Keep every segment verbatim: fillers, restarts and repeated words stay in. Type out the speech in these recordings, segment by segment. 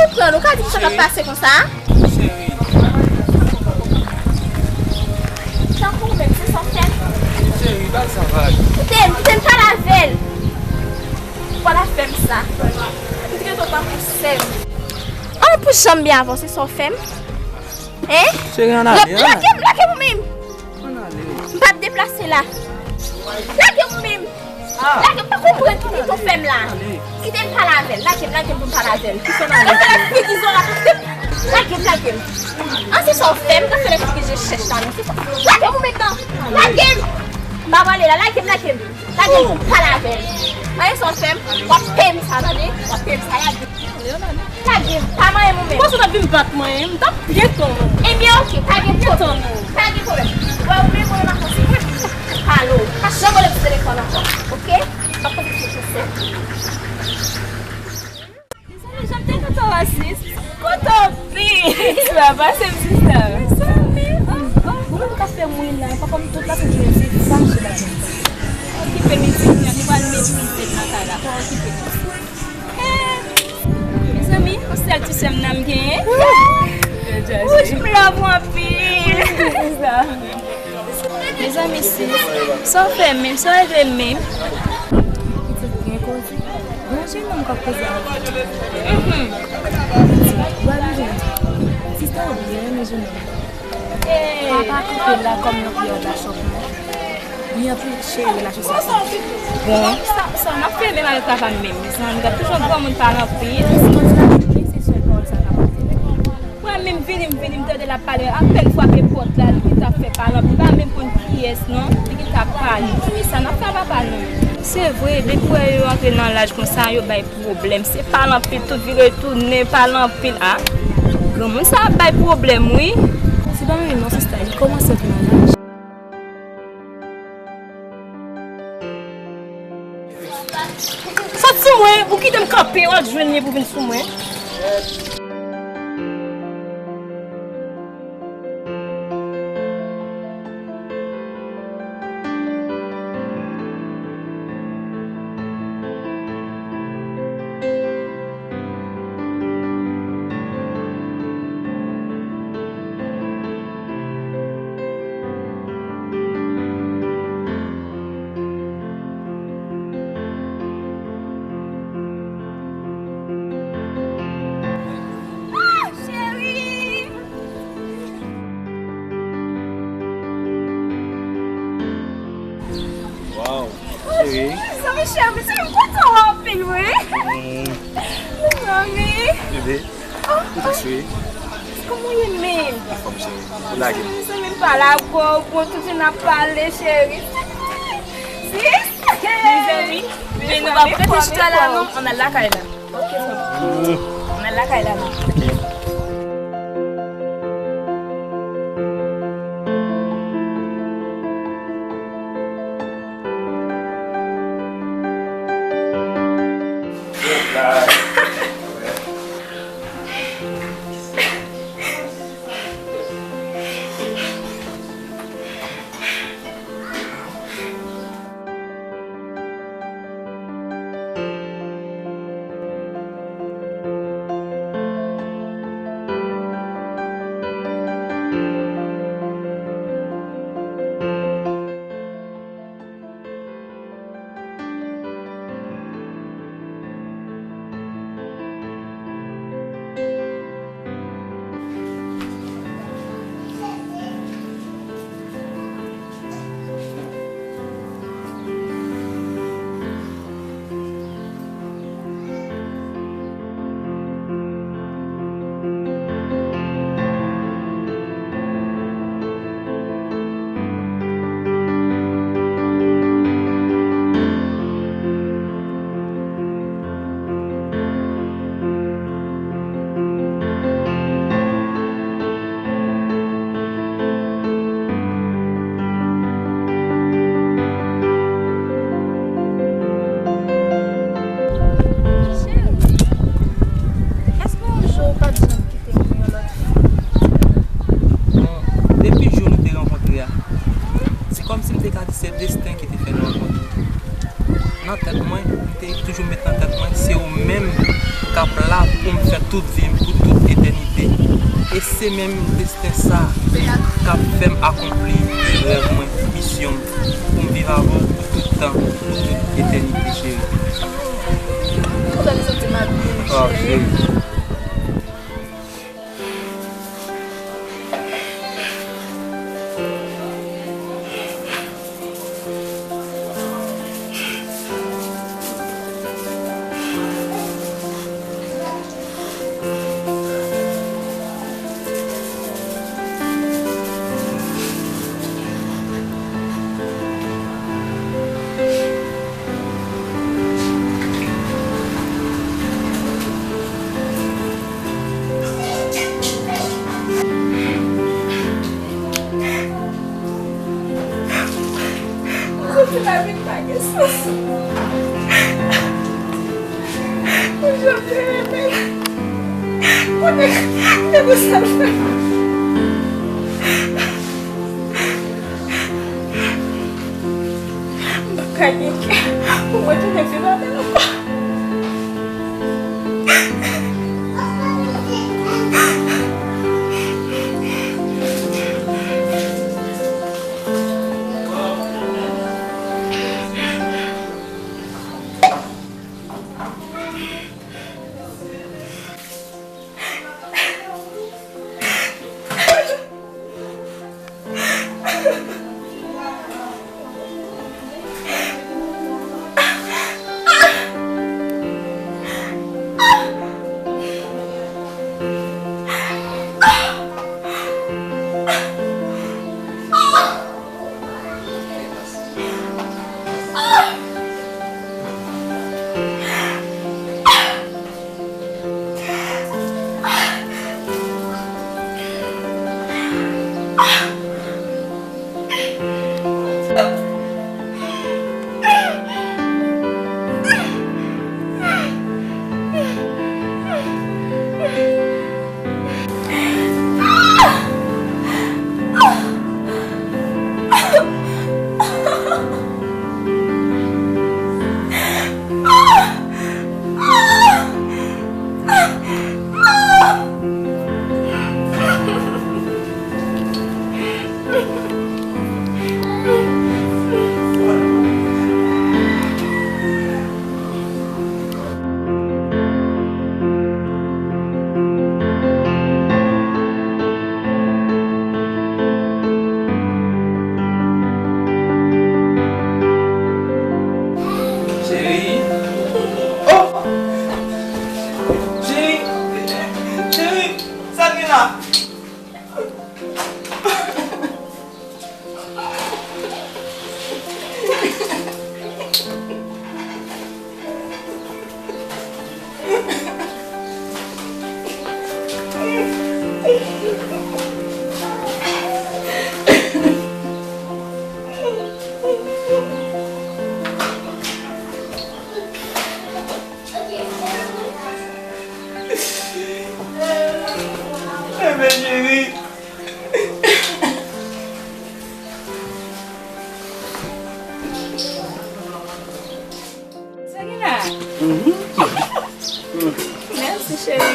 Konprann, ou ka di m sa k ap pase konsa? Cheri. Tankou ou menm, se sa w fè m? Cheri, bay sa vag. Kite m, kite m pale avè l. Ou pa t ap fè m sa. M t gentan tankou sè m. An pou janm byen avanse, sa w fè m? Hein? Cheri, ann ale, ann ale. Lage m, lage m ou menm. Ann ale. M p ap deplase la. Lage m ou menm. Ah. Lage m, pa konprann ki pito fè m la. Ann ale. Kite m pale avè l. Lage m, lage m pou m pale avè l. Kisa ann ale? Lage m, lage m. An, se sa w fè m, ka fè lè ki je chèch la, non, se sa. Lage m ou menm nan. Lage m. M pa pale la, lage m, lage m. Lage m pou m pale avè l. Tande sa w fè m? W ap peye m sa, tande? W ap peye m sa, lage m. Lage m, pa manyen m ou menm. Konsa w t ap vin bat mwen, m t ap byen tonbe. Ebyen, oke, pa gen pwoblèm. Pa gen pwoblèm. Wè, ou menm, ou menm, ap kontinye pale w. Pa janm rele m sou telefòn ankò, oke? M ap kontinye sou sèt. Mezanmi, jan m te kontan wè w, sis. Kontan anpil. Sa pase m, sista. Mezanmi, oh, oh. Ou menm k ap fè mwen la, papa m tout la fin jounen se flash la. Okipe m isi, li pral meprize m nan kay la. Pa okipe m isi. Eh, mezanmi, yon sèl ti sè m nan m genyen. Wouch, m love ou anpil. Mezanmi, sis, sa w fè menm, sa w regle menm? Pitit gen koze. Bon, jenòm k ap koze avè w. Mhm. Pitit, w ap jwenn. Sista w byen renmen jenòm. Papa kanpe la kòm yon pye lachòp, non. Li anpil cheri relasyon sa. Bon, sa, sa, n ap fè menm avèk papa m menm. Mezanmi, gad kijan granmoun pale anpil. Mwen se sèl pawòl sa k ap pase. Mwen menm vini, m vini, m tande l ap pale, apèn frape pòt la, li gentan ap fè pale anpil, m pa menm konn kiyès non, li gentan ap pale. Kisa n ap fè a papa nou? Se vre, depi w wè yo antre nan laj konsa, yo bay pwoblèm. Se pale anpil, tout vire tounen, pale anpil. A, granmoun sa ap bay pwoblèm, wi. Se pa mwen menm non, sista, li kòmanse antre nan laj. Sot sou mwen, ou kite m kanpe, w al jwenn li pou vin sou mwen. Ah, cheri! Waw, cheri. Mezanmi, cheri, mezanmi, m kontan wè w anpil, wi. Mm. Mezanmi. Bebe. Oh, oh. Pitit cheri. Kòman w ye menm? Anfòm, cheri. Ou lage m. Mezanmi, m pale avè w, bon, tout moun ap pale, cheri. Sis. Mezanmi, men nou pa prete chita la, non. Ann al lakay la. Ok, frè m. Ann al lakay la, non. Ok. Te toujou met nan tèt mwen, se ou menm k ap la pou m fè tout vi m pou tout etènite. E se menm desten sa k ap fè m akonpli rèv mwen, misyon m, pou m viv avè w pou tout tan, pou tout etènite, cheri. Kontan m santi m ap byen, cheri. Mwen santi lavi m pa gen sans. Mwen janm te renmen l. Mwen te, mwen te konn sa l fè. M p ap ka gen kè pou mwen tounen viv avè l ankò. Cheri. Oh! Cheri. Cheri. Sa k gen la? Bebe cheri. Sa gen la? Mèsi, cheri.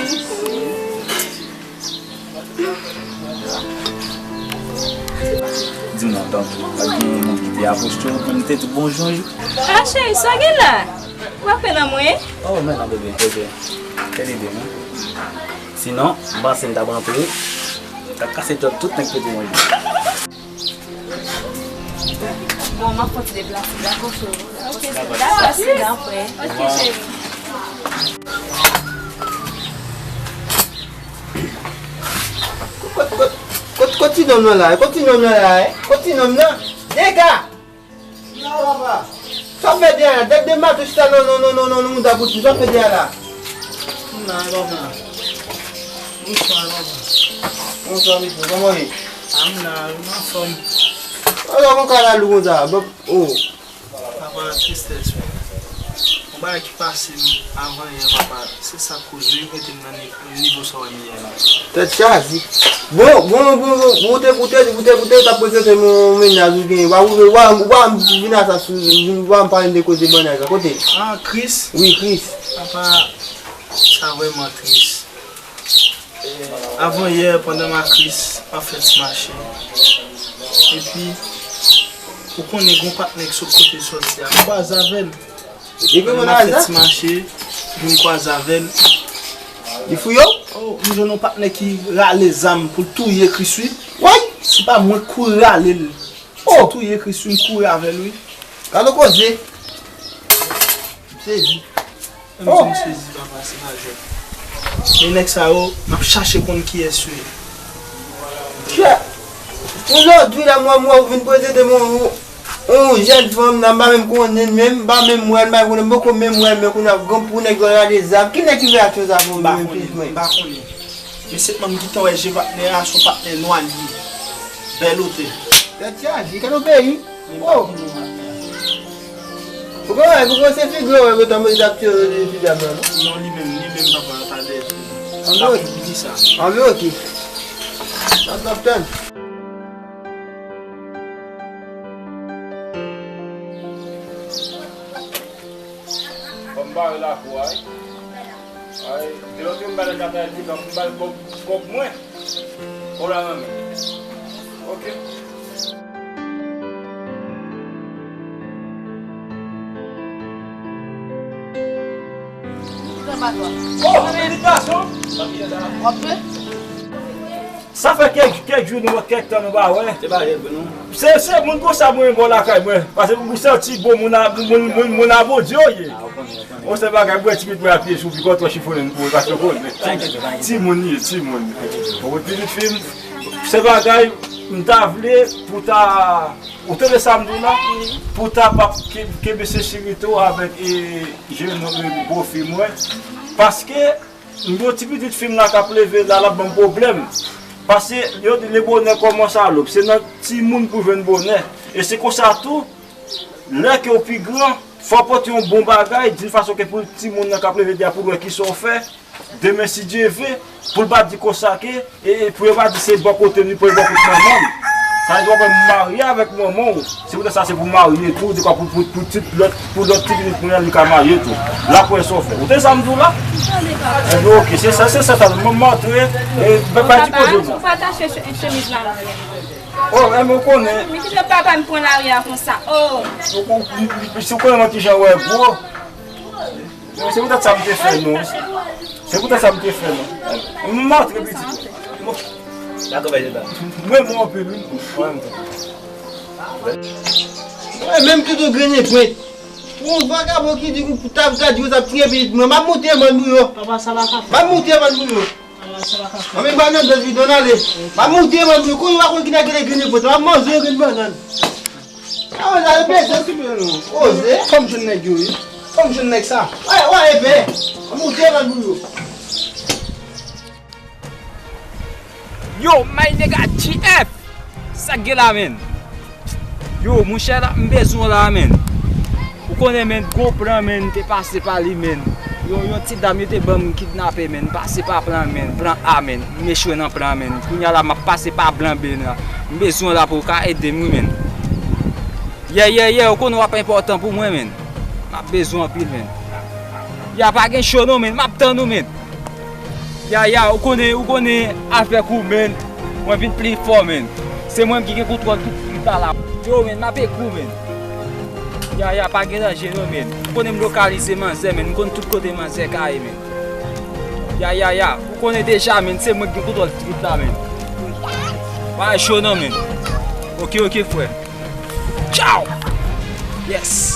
Di m non, tanpri. Pa gen moun ki te apwoche w pou m te di bonjou? Ah, cheri, sa gen la? Ou pa kwè nan mwen? Oh, men non, bebe, bebe. Tèl ide, non? Sinon, m panse m t ap rantre, m t ap kase djòb tout nèg pete mwen yo. Bon, m ap fè yon ti deplase, dakò, cheri? Ok, dakò, cheri. Dakò, cheri. Ok, cheri. Kot, kot, kot, kot ti nonm nan la, eh? Kot ti nonm nan la, eh? Kot ti nonm nan? Dega! Sa w ap fè dèyè la? Dèk de mato chita nan, nan, nan, nan, nan, nan mouda bout ou. Sa w ap fè dèyè la? M la, papa. Bonswa, papa. Bonswa, mesye. Kòman w ye? A, m la, m anfòm. Alò, kòman w ka lalou konsa? Bon, oh. Papa, tristès, wi. Bagay ki pase m avan yè, papa, se sa k koze m mete m nan ni-, nivo sa w wè m ye la. Tèt chaje. Bon, bon, bon, bon, bon, ou te, ou te, ou te, ou te, t ap prezante m yon mennaj ou genyen. Wa, ou, wa, wa, m vin a sa sou, wa, m pale de koze mennaj la. Kote? Ah, Chris? Wi, Chris. Papa, sa vrèman tris. Eh, avan yè, pandan m a Chris, m ap fè ti mache. Epi, ou konnen gon patnè ki sot kote l sòti a. M kwaze avè l. Epi mwen m ap fè ti mache, epi m kwaze avè l. Li fouye w? Oh, m jwenn yon patnè ki rale zam pou l touye Chris, wi. Woy! Se pa mwen k kouri rale l. Oh! Li touye Chris, wi, m kouri avè l, wi. Gade koze. M sezi. Menm si m sezi, papa, se pa jwèt. Men nèg sa yo, m ap chache konn kiyès yo ye. Chè, pou jodi la, mwen, mwen, ou vin prezante mwen yon, yon jèn fanm nan, m pa menm konnen l menm, m pa menm wè l, m pa konnen, m poko menm wè l, men kounye a, granpou nèg yo rale zam. Ki nèg ki fè aksyon sa pou ou menm, plis mwen? M pa konnen, m pa konnen. Men se mwen m gentan wè je patnè a, se yon patnè nwa li ye. Bèl otè. Tèt chaje, kèt yon peyi. Men m pa konnen patnè a. Ou konn wè, ou konn se figi w wè, yo ta mande ap tire figi a blan, non? Non, li menm, li menm, papa, yo ta dèyè tou. Ann oke. Li di sa. Ann oke. N ap, n ap tann. Fò m bare lakou a, wi. Ay, de lòt yo m ba l kata, di, m ba l kòb, kòb mwen. Kòb la nan men. Oke. Oh, felisitasyon. W ap jwe? Sa fè kèk, kèk jou nou, kèk tan nou pa wè. Se pa jèt vre non. Se, se moun konsa mwen renmen lakay mwen. Paske m santi bon moun a, moun, moun, moun a Bondye w ye. Ah, ou konnen, ou konnen. Ou se bagay, mwen ti pitit mwen ap pye sou pi kontan chifonnen pou ou, paske ou konnen. Timoun li ye, timoun. Bon, pitit fi m, se bagay, m ta vle pou ta, ou tande sa m di w la? Pou ta pa ke-, kenbe senserite w avèk, e, jèn, e, gwo fi mwen. Paske, m gen yon ti pitit fi m la k ap leve la, l ap ban m pwoblèm. Paske yo di le bonè kòmanse a lòb. Se nan timoun pou jwenn bonè. E se konsa tou, lè ke w pi gran, fò w pote yon bon bagay, d'une façon ke pou timoun nan k ap leve deja pou l wè kisa w fè, demen si Dye ve, pou l pa di konsa ke, e, e pou yo pa di se bò kote m li pran bò kote manman m. Sa vle di w ap wè m marye avèk manman w. Se poutèt sa se pou marye tou, dekwa pou, pou, pou ti lòt, pou lòt ti pitit mwen an li ka marye tou. L ap wè sa w fè. Ou tande sa m di w la? Ebyen, oke, se sa, se sa, sa, m, m antre, e, pa, pa di koze non. Ou pa tache che-, chemiz la non. Oh, ebyen, ou konnen. Men kite papa m pran lari a konsa. Oh. Ou, ou, si w konnen mwen kijan w wè gwo. Se poutèt sa m te fè non. Se poutèt sa m te fè non. M antre pitit. Dakò, bay deba. Mwen, mwen anpil, wi. Mwen menm tout ou grennen pwent. Yon vagabon ki di ou ta, ta di ou t ap tiye pitit mwen. M ap moute vann pou yo. Papa, sa pa ka fèt. M ap moute vann pou yo. Papa, sa pa ka fèt. Mwen menm pa nan dòz bidon ale. M ap moute vann pou yo. Kou yo pa konn ki nèg ki te grennen pwent. M ap manje yo grenn bannann. Ah, sa yo peze. Oze. Fò m jwenn nèg yo, wi. Fò m jwenn nèg sa. Wè, wè, epè. M ap moute vann pou yo. Yo, my nigga G F! Sa k gen la, menn? Yo, monchè, la, m bezwen w la, menn. Ou konnen, menn, gon plan, menn, m te pase pa li, menn. Yo, yon ti dam, yo te ban m kidnape, menn. M pase pa plan, menn. Plan A, menn. M echwe nan plan, menn. Kounye a la, m ap pase pa plan B la. M bezwen w la pou w ka ede m, wi, menn. Yè, yè, yè, ou konnen w ap enpòtan pou mwen, menn. M ap bezwen w anpil, menn. Ya, pa gen cho non, menn. M ap tann ou, menn. Ya, ya, ou konnen, ou konnen avèk ou, menn. Mwen vin pli fò, menn. Se mwen ki gen kontwòl tout street la, la. Yo, menn, m ap ekri w, menn. Ya, ya, pa gen danje non, menn. Ou konnen m lokalize manzè, menn. M konn tout kote manzè ka ye, menn. Ya, ya, ya. Ou konnen deja, menn. Se mwen ki gen kontwòl street la, menn. Pa cho non, menn. Oke, oke, frè. Tchaw! Yes!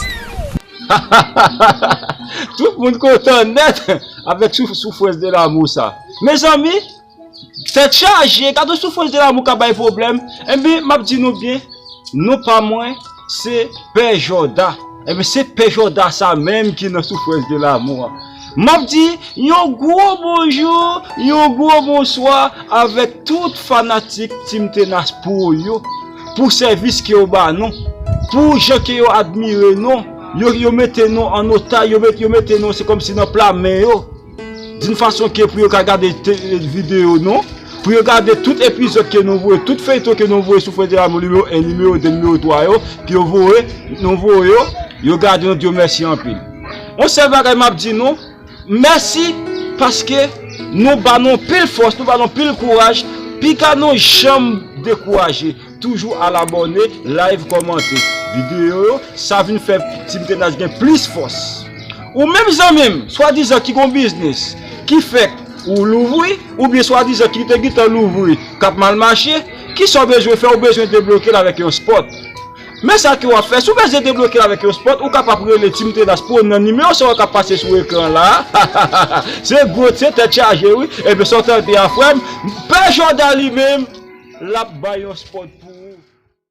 Tout moun kontan nèt avèk souf-, soufrans de lamou sa. Mezanmi, tèt chaje, gade soufrans de lamou ka bay pwoblèm. Enben, m ap di nou byen, non pa mwen, se Pè Jòda. Enben, se Pè Jòda sa menm ki nan soufrans de lamou an. M ap di yon gwo bonjou, yon gwo bonswa avèk tout fanatik Team Tenas Pro yo, pou sèvis ke yo ba nou, pou jan ke yo admire nou, Yo, yo mete nou an otaj, yo met, yo mete nou, se kòmsi nan pla men yo. D'une façon ke pou yo ka gade te- videyo nou, pou yo gade tout epizòd ke nou voye, tout feyton ke nou voye sou Federa Mo nimewo en, nimewo de, nimewo twa yo, ke yo voye, nou voye yo, yo gade, nou di yo mèsi anpil. Yon sèl bagay m ap di nou, mèsi, paske nou ba nou pil fòs, nou ba nou pil kouraj, piga nou janm dekouraje. Toujou al abòne, like, kòmante videyo yo. Sa vin fè Tim Tenas gen plis fòs. Ou menm zanmi m, swadizan ki gon biznis, ki fèk ou louvri, oubyen swadizan ki te gentan louvri, k ap mal mache, kisa w bezwen fè? Ou bezwen debloke l avèk yon spòt. Men sa ke w ap fè, si w bezwen debloke l avèk yon spòt, ou kapab rele Tim Tenas pou nan nimewo sa yo k ap pase sou ekran la. Se gwo, se tèt chaje, wi. Ebyen, sa w tande a, frè m, Pè Jòda li menm, l ap bay yon spòt